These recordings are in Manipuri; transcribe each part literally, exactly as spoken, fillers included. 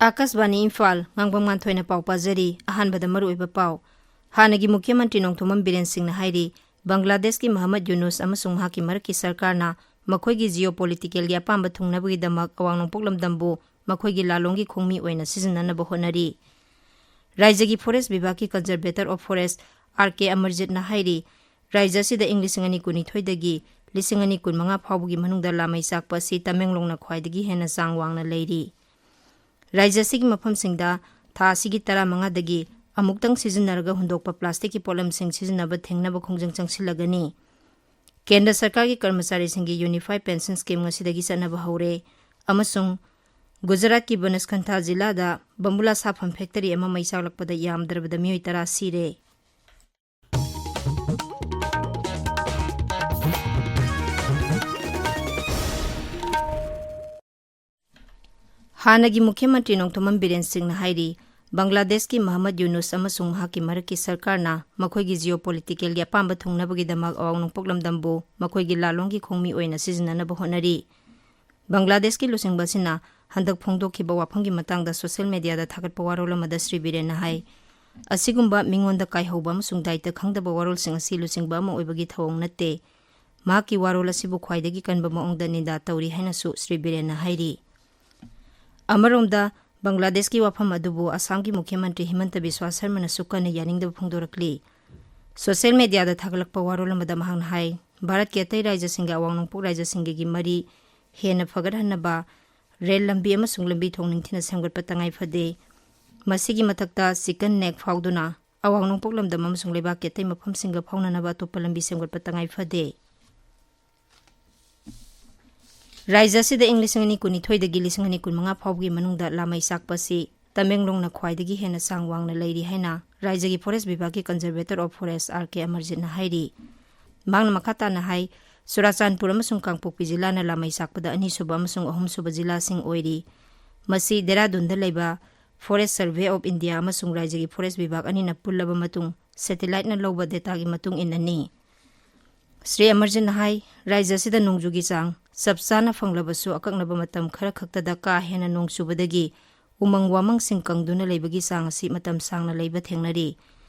ꯑꯥꯀꯥꯁꯕꯥꯅꯤ ꯏꯝꯐꯥꯜ, ꯉꯥꯡꯕꯝ ꯉꯥꯟꯊꯣꯏꯅ ꯄꯥꯎ ꯄꯥꯖꯔꯤ꯫ ꯑꯍꯥꯟꯕꯗ ꯃꯔꯨꯑꯣꯏꯕ ꯄꯥꯎ꯫ ꯍꯥꯟꯅꯒꯤ ꯃꯨꯈ꯭ꯌ ꯃꯟꯇ꯭ꯔꯤ ꯅꯣꯡꯊꯣꯝꯕꯝ ꯕꯤꯔꯦꯟ ꯁꯤꯡꯅ ꯍꯥꯏꯔꯤ, ꯕꯪꯒ꯭ꯂꯥꯗꯦꯁꯀꯤ ꯃꯍꯃꯗ ꯌꯨꯅꯨꯁ ꯑꯃꯁꯨꯡ ꯃꯍꯥꯛꯀꯤ ꯃꯔꯛꯀꯤ ꯁꯔꯀꯥꯔꯅ ꯃꯈꯣꯏꯒꯤ ꯖꯤꯑꯣ ꯄꯣꯂꯤꯇꯤꯀꯦꯜꯒꯤ ꯑꯄꯥꯝꯕ ꯊꯨꯡꯅꯕꯒꯤꯗꯃꯛ ꯑꯋꯥꯡ ꯅꯣꯡꯄꯣꯛ ꯂꯝꯗꯝꯕꯨ ꯃꯈꯣꯏꯒꯤ ꯂꯥꯂꯣꯡꯒꯤ ꯈꯣꯡꯃꯤ ꯑꯣꯏꯅ ꯁꯤꯖꯤꯟꯅꯅꯕ ꯍꯣꯠꯅꯔꯤ꯫ ꯔꯥꯏꯖ꯭ꯌꯒꯤ ꯐꯣꯔꯦꯁ ꯕꯤꯚꯥꯒꯀꯤ ꯀꯟꯖꯔꯕꯦꯇꯔ ꯑꯣꯐ ꯐꯣꯔꯦꯁ, ꯑꯥꯔ ꯀꯦ ꯑꯃꯔꯖꯤꯠꯅ ꯍꯥꯏꯔꯤ, ꯔꯥꯏꯖ꯭ꯌ ꯑꯁꯤꯗ ꯏꯪ ꯂꯤꯁꯤꯡ ꯑꯅꯤ ꯀꯨꯟꯅꯤꯊꯣꯏꯗꯒꯤ ꯂꯤꯁꯤꯡ ꯑꯅꯤ ꯀꯨꯟꯃꯉꯥ ꯐꯥꯎꯕꯒꯤ ꯃꯅꯨꯡꯗ ꯂꯥꯃꯩ ꯆꯥꯛꯄ ꯑꯁꯤ ꯇꯃꯦꯡꯂꯣꯡꯅ ꯈ꯭ꯋꯥꯏꯗꯒꯤ ꯍꯦꯟꯅ ꯆꯥꯡ ꯋꯥꯡꯅ ꯂꯩꯔꯤ꯫ ꯔꯥꯏꯖ꯭ꯌ ꯑꯁꯤꯒꯤ ꯃꯐꯝꯁꯤꯡꯗ ꯊꯥ ꯑꯁꯤꯒꯤ ꯇꯔꯥꯃꯉꯥꯗꯒꯤ ꯑꯃꯨꯛꯇꯪ ꯁꯤꯖꯤꯟꯅꯔꯒ ꯍꯨꯟꯗꯣꯛꯄ ꯄ꯭ꯂꯥꯁꯇꯤꯛꯀꯤ ꯄꯣꯠꯂꯝꯁꯤꯡ ꯁꯤꯖꯤꯟꯅꯕ ꯊꯤꯡꯅꯕ ꯈꯣꯡꯖꯪ ꯆꯪꯁꯤꯜꯂꯒꯅꯤ꯫ ꯀꯦꯟꯗ꯭ꯔ ꯁꯔꯀꯥꯔꯒꯤ ꯀꯔꯃꯆꯥꯔꯤꯁꯤꯡꯒꯤ ꯌꯨꯅꯤꯐꯥꯏ ꯄꯦꯟꯁꯟ ꯁ꯭ꯀꯤꯝ ꯉꯁꯤꯗꯒꯤ ꯆꯠꯅꯕ ꯍꯧꯔꯦ ꯑꯃꯁꯨꯡ ꯒꯨꯖꯔꯥꯠꯀꯤ ꯕꯅꯁꯈꯟꯊꯥ ꯖꯤꯂꯥꯗ ꯕꯝꯕꯨꯂꯥ ꯁꯥꯐꯝ ꯐꯦꯛꯇꯔꯤ ꯑꯃ ꯃꯩ ꯆꯥꯛꯂꯛꯄꯗ ꯌꯥꯝꯗ꯭ꯔꯕꯗ ꯃꯤꯑꯣꯏ ꯇꯔꯥ ꯁꯤꯔꯦ꯫ ꯍꯥꯟꯅꯒꯤ ꯃꯨꯈ꯭ꯌ ꯃꯟꯇ꯭ꯔꯤ ꯅꯣꯡꯊꯣꯝꯕꯝ ꯕꯤꯔꯦꯟ ꯁꯤꯡꯅ ꯍꯥꯏꯔꯤ, ꯕꯪꯒ꯭ꯂꯥꯗꯦꯁꯀꯤ ꯃꯍꯃꯗ ꯌꯨꯅꯨꯁ ꯑꯃꯁꯨꯡ ꯃꯍꯥꯛꯀꯤ ꯃꯔꯛꯀꯤ ꯁꯔꯀꯥꯔꯅ ꯃꯈꯣꯏꯒꯤ ꯖꯤꯑꯣ ꯄꯣꯂꯤꯇꯤꯀꯦꯜꯒꯤ ꯑꯄꯥꯝꯕ ꯊꯨꯡꯅꯕꯒꯤꯗꯃꯛ ꯑꯋꯥꯡ ꯅꯣꯡꯄꯣꯛ ꯂꯝꯗꯝꯕꯨ ꯃꯈꯣꯏꯒꯤ ꯂꯥꯂꯣꯡꯒꯤ ꯈꯣꯡꯃꯤ ꯑꯣꯏꯅ ꯁꯤꯖꯤꯟꯅꯅꯕ ꯍꯣꯠꯅꯔꯤ꯫ ꯕꯪꯒ꯭ꯂꯥꯗꯦꯁꯀꯤ ꯂꯨꯆꯤꯡꯕ ꯑꯁꯤꯅ ꯍꯟꯗꯛ ꯐꯣꯡꯗꯣꯛꯈꯤꯕ ꯋꯥꯐꯝꯒꯤ ꯃꯇꯥꯡꯗ ꯁꯣꯁꯤꯌꯦꯜ ꯃꯦꯗꯤꯌꯥꯗ ꯊꯥꯒꯠꯄ ꯋꯥꯔꯣꯜ ꯑꯃꯗ ꯁ꯭ꯔꯤ ꯕꯤꯔꯦꯟꯅ ꯍꯥꯏ, ꯑꯁꯤꯒꯨꯝꯕ ꯃꯤꯉꯣꯟꯗ ꯀꯥꯏꯍꯧꯕ ꯑꯃꯁꯨꯡ ꯗꯥꯏꯇ ꯈꯪꯗꯕ ꯋꯥꯔꯣꯜꯁꯤꯡ ꯑꯁꯤ ꯂꯨꯆꯤꯡꯕ ꯑꯃ ꯑꯣꯏꯕꯒꯤ ꯊꯧꯑꯣꯡ ꯅꯠꯇꯦ꯫ ꯃꯍꯥꯛꯀꯤ ꯋꯥꯔꯣꯜ ꯑꯁꯤꯕꯨ ꯈ꯭ꯋꯥꯏꯗꯒꯤ ꯀꯟꯕ ꯃꯑꯣꯡꯗ ꯅꯤꯟꯗꯥ ꯇꯧꯔꯤ ꯍꯥꯏꯅꯁꯨ ꯁ꯭ꯔꯤ ꯕꯤꯔꯦꯟꯅ ꯍꯥꯏꯔꯤ꯫ ꯑꯃꯔꯣꯝꯗ, ꯕꯪꯒ꯭ꯂꯥꯗꯦꯁꯀꯤ ꯋꯥꯐꯝ ꯑꯗꯨꯕꯨ ꯑꯁꯥꯝꯒꯤ ꯃꯨꯈ꯭ꯌ ꯃꯟꯇ꯭ꯔꯤ ꯍꯤꯃꯟꯇ ꯕꯤꯁ꯭ꯋꯥ ꯁꯔꯃꯅꯁꯨ ꯀꯟꯅ ꯌꯥꯅꯤꯡꯗꯕ ꯐꯣꯡꯗꯣꯔꯛꯂꯤ꯫ ꯁꯣꯁꯤꯌꯦꯜ ꯃꯦꯗꯤꯌꯥꯗ ꯊꯥꯒꯠꯂꯛꯄ ꯋꯥꯔꯣꯜ ꯑꯃꯗ ꯃꯍꯥꯛꯅ ꯍꯥꯏ, ꯚꯥꯔꯠꯀꯤ ꯑꯇꯩ ꯔꯥꯖ꯭ꯌꯁꯤꯡꯒ ꯑꯋꯥꯡ ꯅꯣꯡꯄꯣꯛ ꯔꯥꯖ꯭ꯌꯁꯤꯡꯒꯒꯤ ꯃꯔꯤ ꯍꯦꯟꯅ ꯐꯒꯠꯍꯟꯅꯕ ꯔꯦꯜ ꯂꯝꯕꯤ ꯑꯃꯁꯨꯡ ꯂꯝꯕꯤ ꯊꯣꯡ ꯅꯤꯡꯊꯤꯅ ꯁꯦꯝꯒꯠꯄ ꯇꯉꯥꯏ ꯐꯗꯦ꯫ ꯃꯁꯤꯒꯤ ꯃꯊꯛꯇ ꯆꯤꯀꯟ ꯅꯦꯛ ꯐꯥꯎꯗꯨꯅ ꯑꯋꯥꯡ ꯅꯣꯡꯄꯣꯛ ꯂꯝꯗꯝ ꯑꯃꯁꯨꯡ ꯂꯩꯕꯥꯛꯀꯤ ꯑꯇꯩ ꯃꯐꯝꯁꯤꯡꯒ ꯐꯥꯎꯅꯅꯕ ꯑꯇꯣꯞꯄ ꯂꯝꯕꯤ ꯁꯦꯝꯒꯠꯄ ꯇꯉꯥꯏ ꯐꯗꯦ꯫ ꯔꯥꯖ꯭ꯌ ꯑꯁꯤꯗ ꯏꯪ ꯂꯤꯁꯤꯡ ꯑꯅꯤ ꯀꯨꯟꯅꯤꯊꯣꯏꯗꯒꯤ ꯂꯤꯁꯤꯡ ꯑꯅꯤ ꯀꯨꯟꯃꯉꯥ ꯐꯥꯎꯕꯒꯤ ꯃꯅꯨꯡꯗ ꯂꯥꯃꯩ ꯆꯥꯛꯄ ꯑꯁꯤ ꯇꯃꯦꯡꯂꯣꯡꯅ ꯈ꯭ꯋꯥꯏꯗꯒꯤ ꯍꯦꯟꯅ ꯆꯥꯡ ꯋꯥꯡꯅ ꯂꯩꯔꯤ ꯍꯥꯏꯅ ꯔꯥꯖ꯭ꯌꯒꯤ ꯐꯣꯔꯦꯁ ꯕꯤꯚꯥꯒꯀꯤ ꯀꯟꯖꯔꯕꯦꯇꯔ ꯑꯣꯐ ꯐꯣꯔꯦꯁ, ꯑꯥꯔ ꯀꯦ ꯑꯃꯔꯖꯤꯠꯅ ꯍꯥꯏꯔꯤ꯫ ꯃꯍꯥꯛꯅ ꯃꯈꯥ ꯇꯥꯅ ꯍꯥꯏ, ꯆꯨꯔꯥꯆꯥꯟꯄꯨꯔ ꯑꯃꯁꯨꯡ ꯀꯥꯡꯄꯣꯛꯄꯤ ꯖꯤꯂꯥꯅ ꯂꯥꯃꯩ ꯆꯥꯛꯄꯗ ꯑꯅꯤꯁꯨꯕ ꯑꯃꯁꯨꯡ ꯑꯍꯨꯝꯁꯨꯕ ꯖꯤꯂꯥꯁꯤꯡ ꯑꯣꯏꯔꯤ꯫ ꯃꯁꯤ ꯗꯦꯔꯥꯗꯨꯟꯗ ꯂꯩꯕ ꯐꯣꯔꯦꯁ ꯁꯔꯚꯦ ꯑꯣꯐ ꯏꯟꯗꯤꯌꯥ ꯑꯃꯁꯨꯡ ꯔꯥꯖ꯭ꯌꯒꯤ ꯐꯣꯔꯦꯁ ꯕꯤꯚꯥꯒ ꯑꯅꯤꯅ ꯄꯨꯜꯂꯕ ꯃꯇꯨꯡ ꯁꯦꯇꯦꯂꯥꯏꯠꯅ ꯂꯧꯕ ꯗꯦꯇꯥꯒꯤ ꯃꯇꯨꯡ ꯏꯟꯅꯅꯤ꯫ ꯁ꯭ꯔꯤ ꯑꯃꯔꯖꯤꯠꯅ ꯍꯥꯏ, ꯔꯥꯖ꯭ꯌ ꯑꯁꯤꯗ ꯅꯣꯡꯖꯨꯒꯤ ꯆꯥꯡ ꯆꯞ ꯆꯥꯅ ꯐꯪꯂꯕꯁꯨ, ꯑꯀꯛꯅꯕ ꯃꯇꯝ ꯈꯔ ꯈꯛꯇꯗ ꯀꯥ ꯍꯦꯟꯅ ꯅꯣꯡ ꯆꯨꯕꯗꯒꯤ ꯎꯃꯪ ꯋꯥꯃꯪꯁꯤꯡ ꯀꯪꯗꯨꯅ ꯂꯩꯕꯒꯤ ꯆꯥꯡ ꯑꯁꯤ ꯃꯇꯝ ꯁꯥꯡꯅ ꯂꯩꯕ ꯊꯦꯡꯅꯔꯤ꯫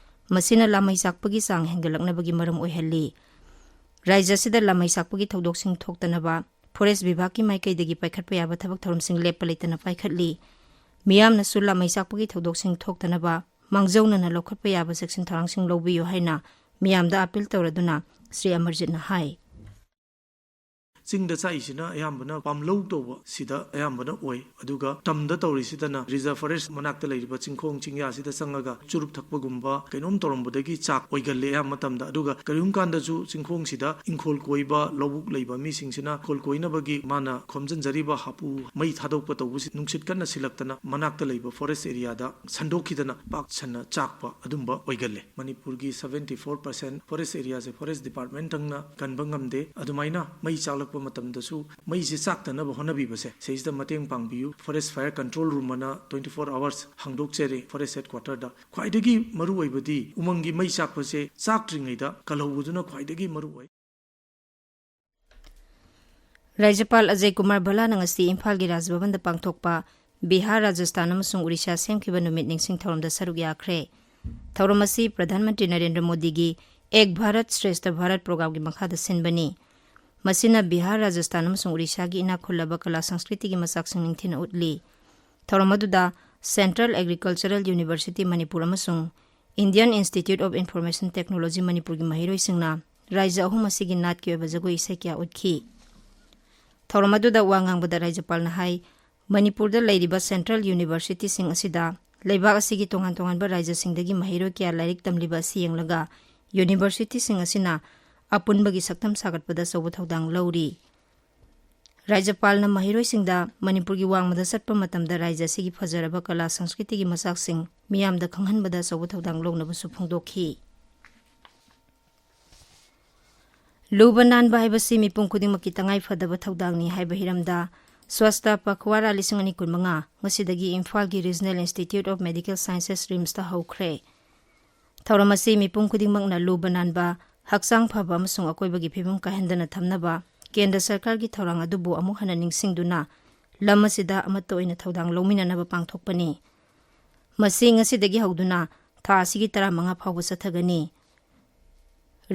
ꯃꯁꯤꯅ ꯂꯥꯃꯩ ꯆꯥꯛꯄꯒꯤ ꯆꯥꯡ ꯍꯦꯟꯒꯠꯂꯛꯅꯕꯒꯤ ꯃꯔꯝ ꯑꯣꯏꯍꯜꯂꯤ꯫ ꯔꯥꯖ꯭ꯌ ꯑꯁꯤꯗ ꯂꯥꯃꯩ ꯆꯥꯛꯄꯒꯤ ꯊꯧꯗꯣꯛꯁꯤꯡ ꯊꯣꯛꯇꯅꯕ ꯐꯣꯔꯦꯁ ꯕꯤꯚꯥꯒꯀꯤ ꯃꯥꯏꯀꯩꯗꯒꯤ ꯄꯥꯏꯈꯠꯄ ꯌꯥꯕ ꯊꯕꯛ ꯊꯧꯔꯝꯁꯤꯡ ꯂꯦꯞꯄ ꯂꯩꯇꯅ ꯄꯥꯏꯈꯠꯂꯤ꯫ ꯃꯤꯌꯥꯝꯅꯁꯨ ꯂꯥꯃꯩ ꯆꯥꯛꯄꯒꯤ ꯊꯧꯗꯣꯛꯁꯤꯡ ꯊꯣꯛꯇꯅꯕ ꯃꯥꯡꯖꯧꯅꯅ ꯂꯧꯈꯠꯄ ꯌꯥꯕ ꯆꯦꯛꯁꯤꯟ ꯊꯧꯔꯥꯡꯁꯤꯡ ꯂꯧꯕꯤꯌꯨ ꯍꯥꯏꯅ ꯃꯤꯌꯥꯝꯗ ꯑꯥꯄꯤꯜ ꯇꯧꯔꯗꯨꯅ ꯁ꯭ꯔꯤ ꯑꯃꯔꯖꯤꯠꯅ ꯍꯥꯏ꯫ ꯆꯤꯡꯗ ꯆꯥꯛꯏꯁꯤꯅ ꯑꯌꯥꯝꯕꯅ ꯄꯥꯝꯂꯧ ꯇꯧꯕ ꯁꯤꯗ ꯑꯌꯥꯝꯕꯅ ꯑꯣꯏ, ꯑꯗꯨꯒ ꯇꯝꯗ ꯇꯧꯔꯤꯁꯤꯗꯅ ꯔꯤꯖꯔꯚ ꯐꯣꯔꯦꯁ ꯃꯅꯥꯛꯇ ꯂꯩꯔꯤꯕ ꯆꯤꯡꯈꯣꯡ ꯆꯤꯡꯌꯥꯁꯤꯗ ꯆꯪꯉꯒ ꯆꯨꯔꯨꯞ ꯊꯛꯄꯒꯨꯝꯕ ꯀꯩꯅꯣꯝ ꯇꯧꯔꯝꯕꯗꯒꯤ ꯆꯥꯛ ꯑꯣꯏꯒꯜꯂꯦ ꯑꯌꯥꯝꯕ ꯃꯇꯝꯗ꯫ ꯑꯗꯨꯒ ꯀꯔꯤꯒꯨꯝꯕ ꯀꯥꯟꯗꯁꯨ ꯆꯤꯡꯈꯣꯡꯁꯤꯗ ꯏꯪꯈꯣꯜ ꯀꯣꯏꯕ, ꯂꯧꯕꯨꯛ ꯂꯩꯕ ꯃꯤꯁꯤꯡꯁꯤꯅ ꯏꯪꯈꯣꯜ ꯀꯣꯏꯅꯕꯒꯤ ꯃꯥꯅ ꯈꯣꯝꯖꯤꯟꯖꯔꯤꯕ ꯍꯥꯄꯨ ꯃꯩ ꯊꯥꯗꯣꯛꯄ ꯇꯧꯕꯁꯤ ꯅꯨꯡꯁꯤꯠ ꯀꯟꯅ ꯁꯤꯜꯂꯛꯇꯅ ꯃꯅꯥꯛꯇ ꯂꯩꯕ ꯐꯣꯔꯦꯁ ꯑꯦꯔꯤꯌꯥꯗ ꯁꯟꯗꯣꯛꯈꯤꯗꯅ ꯄꯥꯛ ꯁꯟꯅ ꯆꯥꯛꯄ ꯑꯗꯨꯝꯕ ꯑꯣꯏꯒꯜꯂꯦ꯫ ꯃꯅꯤꯄꯨꯔꯒꯤ seventy four percent ꯐꯣꯔꯦꯁ ꯑꯦꯔꯤꯌꯥꯁꯦ ꯐꯣꯔꯦꯁ ꯗꯤꯄꯥꯔꯠꯃꯦꯟꯇꯪꯅ ꯀꯟꯕ ꯉꯝꯗꯦ꯫ ꯑꯗꯨꯃꯥꯏꯅ ꯃꯩ ꯆꯥꯛꯂꯛꯄ ꯃꯇꯝꯗꯁꯨ ꯃꯩꯁꯦ ꯆꯥꯛꯇꯅꯕ ꯍꯣꯠꯅꯕꯤꯕꯁꯦ ꯁꯤꯁꯤꯗ ꯃꯇꯦꯡ ꯄꯥꯡꯕꯤꯌꯨ꯫ ꯐꯣꯔꯦꯁ ꯐꯥꯌꯔ ꯀꯟꯇ꯭ꯔꯣꯜ ꯔꯨꯝ ꯑꯅ twenty four hours ꯍꯥꯡꯗꯣꯛꯆꯔꯤ ꯐꯣꯔꯦꯁ ꯍꯦꯗꯀ꯭ꯋꯥꯇꯔꯗ꯫ ꯈ꯭ꯋꯥꯏꯗꯒꯤ ꯃꯔꯨꯑꯣꯏꯕꯗꯤ ꯎꯃꯪꯒꯤ ꯃꯩ ꯆꯥꯛꯄꯁꯦ ꯆꯥꯛꯇ꯭ꯔꯤꯉꯩꯗ ꯀꯜꯍꯧꯕꯗꯨꯅ ꯈ꯭ꯋꯥꯏꯗꯒꯤ ꯃꯔꯨꯑꯣꯏ꯫ ꯔꯥꯖ꯭ꯌꯄꯥꯜ ꯑꯖꯌ ꯀꯨꯃꯥꯔ ꯚꯜꯂꯥꯅ ꯉꯁꯤ ꯏꯝꯐꯥꯜꯒꯤ ꯔꯥꯖ ꯚꯕꯟꯗ ꯄꯥꯡꯊꯣꯛꯄ ꯕꯤꯍꯥꯔ, ꯔꯥꯖꯁꯊꯥꯟ ꯑꯃꯁꯨꯡ ꯎꯔꯤꯁꯥ ꯁꯦꯝꯈꯤꯕ ꯅꯨꯃꯤꯠ ꯅꯤꯡꯁꯤꯡ ꯊꯧꯔꯝꯗ ꯁꯔꯨꯛ ꯌꯥꯈ꯭ꯔꯦ꯫ ꯊꯧꯔꯝ ꯑꯁꯤ ꯄ꯭ꯔꯙꯥꯟ ꯃꯟꯇ꯭ꯔꯤ ꯅꯔꯦꯟꯗ꯭ꯔ ꯃꯣꯗꯤꯒꯤ ꯑꯦꯛ ꯚꯥꯔꯠ ꯁ꯭ꯔꯦꯁꯊ ꯚꯥꯔꯠ ꯄ꯭ꯔꯣꯒ꯭ꯔꯥꯝꯒꯤ ꯃꯈꯥꯗ ꯁꯤꯟꯕꯅꯤ꯫ ꯃꯁꯤꯅ ꯕꯤꯍꯥꯔ, ꯔꯥꯖꯁꯊꯥꯟ ꯑꯃꯁꯨꯡ ꯎꯔꯤꯁꯥꯒꯤ ꯏꯅꯥꯛ ꯈꯨꯜꯂꯕ ꯀꯂꯥ ꯁꯪꯁꯀ꯭ꯔꯤꯇꯤꯒꯤ ꯃꯆꯥꯛꯁꯤꯡ ꯅꯤꯡꯊꯤꯅ ꯎꯠꯂꯤ꯫ ꯊꯧꯔꯝ ꯑꯗꯨꯗ Central Agricultural University ꯃꯅꯤꯄꯨꯔ ꯑꯃꯁꯨꯡ Indian Institute of Information Technology ꯃꯅꯤꯄꯨꯔꯒꯤ ꯃꯍꯩꯔꯣꯏꯁꯤꯡꯅ ꯔꯥꯖ꯭ꯌ ꯑꯍꯨꯝ ꯑꯁꯤꯒꯤ ꯅꯥꯠꯀꯤ ꯑꯣꯏꯕ ꯖꯒꯣꯏ ꯏꯁꯩ ꯀꯌꯥ ꯎꯠꯈꯤ꯫ ꯊꯧꯔꯝ ꯑꯗꯨꯗ ꯋꯥ ꯉꯥꯡꯕꯗ ꯔꯥꯖ꯭ꯌꯄꯥꯜꯅ ꯍꯥꯏ, ꯃꯅꯤꯄꯨꯔꯗ ꯂꯩꯔꯤꯕ ꯁꯦꯟꯇ꯭ꯔꯦꯜ ꯌꯨꯅꯤꯚꯔꯁꯤꯇꯤꯁꯤꯡ ꯑꯁꯤꯗ ꯂꯩꯕꯥꯛ ꯑꯁꯤꯒꯤ ꯇꯣꯉꯥꯟ ꯇꯣꯉꯥꯟꯕ ꯔꯥꯖ꯭ꯌꯁꯤꯡꯗꯒꯤ ꯃꯍꯩꯔꯣꯏ ꯀꯌꯥ ꯂꯥꯏꯔꯤꯛ ꯇꯝꯂꯤꯕ ꯑꯁꯤ ꯌꯦꯡꯂꯒ ꯌꯨꯅꯤꯚꯔꯁꯤꯇꯤꯁꯤꯡ ꯑꯁꯤꯅ ꯑꯄꯨꯟꯕꯒꯤ ꯁꯛꯇꯝ ꯁꯥꯒꯠꯄꯗ ꯑꯆꯧꯕ ꯊꯧꯗꯥꯡ ꯂꯧꯔꯤ꯫ ꯔꯥꯖ꯭ꯌꯄꯥꯜꯅ ꯃꯍꯩꯔꯣꯏꯁꯤꯡꯗ ꯃꯅꯤꯄꯨꯔꯒꯤ ꯋꯥꯡꯃꯗ ꯆꯠꯄ ꯃꯇꯝꯗ ꯔꯥꯖ꯭ꯌ ꯑꯁꯤꯒꯤ ꯐꯖꯔꯕ ꯀꯂꯥ ꯁꯪꯁꯀ꯭ꯔꯤꯇꯤꯒꯤ ꯃꯆꯥꯛꯁꯤꯡ ꯃꯤꯌꯥꯝꯗ ꯈꯪꯍꯟꯕꯗ ꯑꯆꯧꯕ ꯊꯧꯗꯥꯡ ꯂꯧꯅꯕꯁꯨ ꯐꯣꯡꯗꯣꯛꯈꯤ꯫ ꯂꯨꯕ ꯅꯥꯟꯕ ꯍꯥꯏꯕꯁꯤ ꯃꯤꯄꯨꯝ ꯈꯨꯗꯤꯡꯃꯛꯀꯤ ꯇꯉꯥꯏ ꯐꯗꯕ ꯊꯧꯗꯥꯡꯅꯤ ꯍꯥꯏꯕ ꯍꯤꯔꯝꯗ ꯁ꯭ꯋꯥꯁꯇ ꯄꯈꯋꯥꯔꯥ ꯂꯤꯁꯤꯡ ꯑꯅꯤ ꯀꯨꯟꯃꯉꯥ ꯉꯁꯤꯗꯒꯤ ꯏꯝꯐꯥꯜꯒꯤ Regional Institute of Medical Sciences, ꯔꯤꯝꯁꯇ ꯍꯧꯈ꯭ꯔꯦ꯫ ꯊꯧꯔꯝ ꯑꯁꯤ ꯃꯤꯄꯨꯝ ꯈꯨꯗꯤꯡꯃꯛꯅ ꯂꯨꯕ ꯅꯥꯟꯕ, ꯍꯛꯆꯥꯡ ꯐꯕ ꯑꯃꯁꯨꯡ ꯑꯀꯣꯏꯕꯒꯤ ꯐꯤꯕꯝ ꯀꯥꯏꯍꯟꯗꯅ ꯊꯝꯅꯕ ꯀꯦꯟꯗ꯭ꯔ ꯁꯔꯀꯥꯔꯒꯤ ꯊꯧꯔꯥꯡ ꯑꯗꯨꯕꯨ ꯑꯃꯨꯛ ꯍꯟꯅ ꯅꯤꯡꯁꯤꯡꯗꯨꯅ ꯂꯝ ꯑꯁꯤꯗ ꯑꯃꯠꯇ ꯑꯣꯏꯅ ꯊꯧꯗꯥꯡ ꯂꯧꯃꯤꯟꯅꯅꯕ ꯄꯥꯡꯊꯣꯛꯄꯅꯤ꯫ ꯃꯁꯤ ꯉꯁꯤꯗꯒꯤ ꯍꯧꯗꯨꯅ ꯊꯥ ꯑꯁꯤꯒꯤ ꯇꯔꯥꯃꯉꯥ ꯐꯥꯎꯕ ꯆꯠꯊꯒꯅꯤ꯫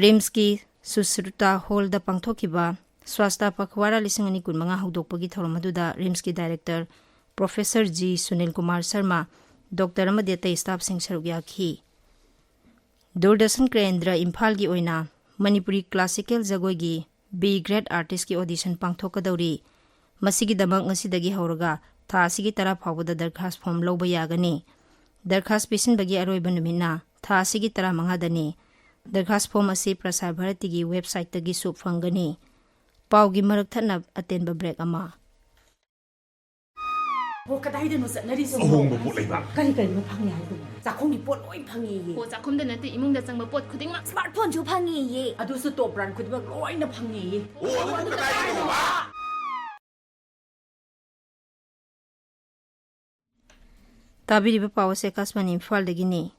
ꯔꯤꯝꯁꯀꯤ ꯁꯨꯁ꯭ꯔꯨꯇꯥ ꯍꯣꯜꯗ ꯄꯥꯡꯊꯣꯛꯈꯤꯕ ꯁ꯭ꯋꯥꯁꯇꯥ ꯄꯈꯋꯥꯔꯥ ꯂꯤꯁꯤꯡ ꯑꯅꯤ ꯀꯨꯟꯃꯉꯥ ꯍꯧꯗꯣꯛꯄꯒꯤ ꯊꯧꯔꯝ ꯑꯗꯨꯗ ꯔꯤꯝꯁꯀꯤ director professor G Sunil Kumar Sharma, doctor ꯑꯃꯗꯤ ꯑꯇꯩ ꯁ꯭ꯇꯥꯐꯁꯤꯡ ꯁꯔꯨꯛ ꯌꯥꯈꯤ꯫ ꯗꯨꯔꯗꯔꯁꯟ ꯀꯦꯟꯗ꯭ꯔ ꯏꯝꯐꯥꯜꯒꯤ ꯑꯣꯏꯅ ꯃꯅꯤꯄꯨꯔꯤ ꯀ꯭ꯂꯥꯁꯤꯀꯦꯜ ꯖꯒꯣꯏꯒꯤ ꯕꯤ ꯒ꯭ꯔꯦꯗ ꯑꯥꯔꯇꯤꯁꯀꯤ ꯑꯣꯗꯤꯁꯟ ꯄꯥꯡꯊꯣꯛꯀꯗꯧꯔꯤ꯫ ꯃꯁꯤꯒꯤꯗꯃꯛ ꯉꯁꯤꯗꯒꯤ ꯍꯧꯔꯒ ꯊꯥ ꯑꯁꯤꯒꯤ ꯇꯔꯥ ꯐꯥꯎꯕꯗ ꯗꯔꯈꯥꯁ ꯐꯣꯝ ꯂꯧꯕ ꯌꯥꯒꯅꯤ꯫ ꯗꯔꯈꯥꯁ ꯄꯤꯁꯤꯟꯕꯒꯤ ꯑꯔꯣꯏꯕ ꯅꯨꯃꯤꯠꯅ ꯊꯥ ꯑꯁꯤꯒꯤ ꯇꯔꯥꯃꯉꯥꯗꯅꯤ꯫ ꯗꯔꯈꯥꯁ ꯐꯣꯝ ꯑꯁꯤ ꯄ꯭ꯔꯁꯥꯔ ꯚꯥꯔꯇꯤꯒꯤ ꯋꯦꯕꯁꯥꯏꯠꯇꯒꯤꯁꯨ ꯐꯪꯒꯅꯤ꯫ ꯄꯥꯎꯒꯤ ꯃꯔꯛ ꯊꯠꯅ ꯑꯇꯦꯟꯕ ꯕ꯭ꯔꯦꯛ ꯑꯃ꯫ ꯑꯣ, ꯀꯗꯥꯏꯗꯅꯣ ꯆꯠꯅꯔꯤꯁꯤꯕꯣ? ꯑꯍꯣꯡꯕ ꯄꯣꯠ ꯂꯩꯕ꯫ ꯀꯔꯤ ꯀꯔꯤꯅꯣ ꯐꯪꯉꯤ ꯍꯥꯏꯗꯨꯕꯣ? ꯆꯥꯛꯈꯨꯝꯒꯤ ꯄꯣꯠ ꯂꯣꯏ ꯐꯪꯉꯦꯌꯦ꯫ ꯑꯣ, ꯆꯥꯛꯈꯨꯝꯗ ꯅꯠꯇꯦ, ꯏꯃꯨꯡꯗ ꯆꯪꯕ ꯄꯣꯠ ꯈꯨꯗꯤꯡꯃꯛ꯫ ꯁ꯭ꯃꯥꯔꯠ ꯐꯣꯟꯁꯨ ꯐꯪꯉꯦꯌꯦ꯫ ꯑꯗꯨꯁꯨ ꯇꯣꯞ ꯕ꯭ꯔꯥꯟ ꯈꯨꯗꯤꯡꯃꯛ ꯂꯣꯏꯅ ꯐꯪꯉꯦꯌꯦ꯫ ꯑꯣ, ꯑꯗꯨꯕꯨ ꯀꯗꯥꯏꯗꯅꯣꯕ? ꯇꯥꯕꯤꯔꯤꯕ ꯄꯥꯎ ꯑꯁꯤ ꯑꯀꯥꯁꯕꯥꯅꯤ ꯏꯝꯐꯥꯜꯗꯒꯤꯅꯤ꯫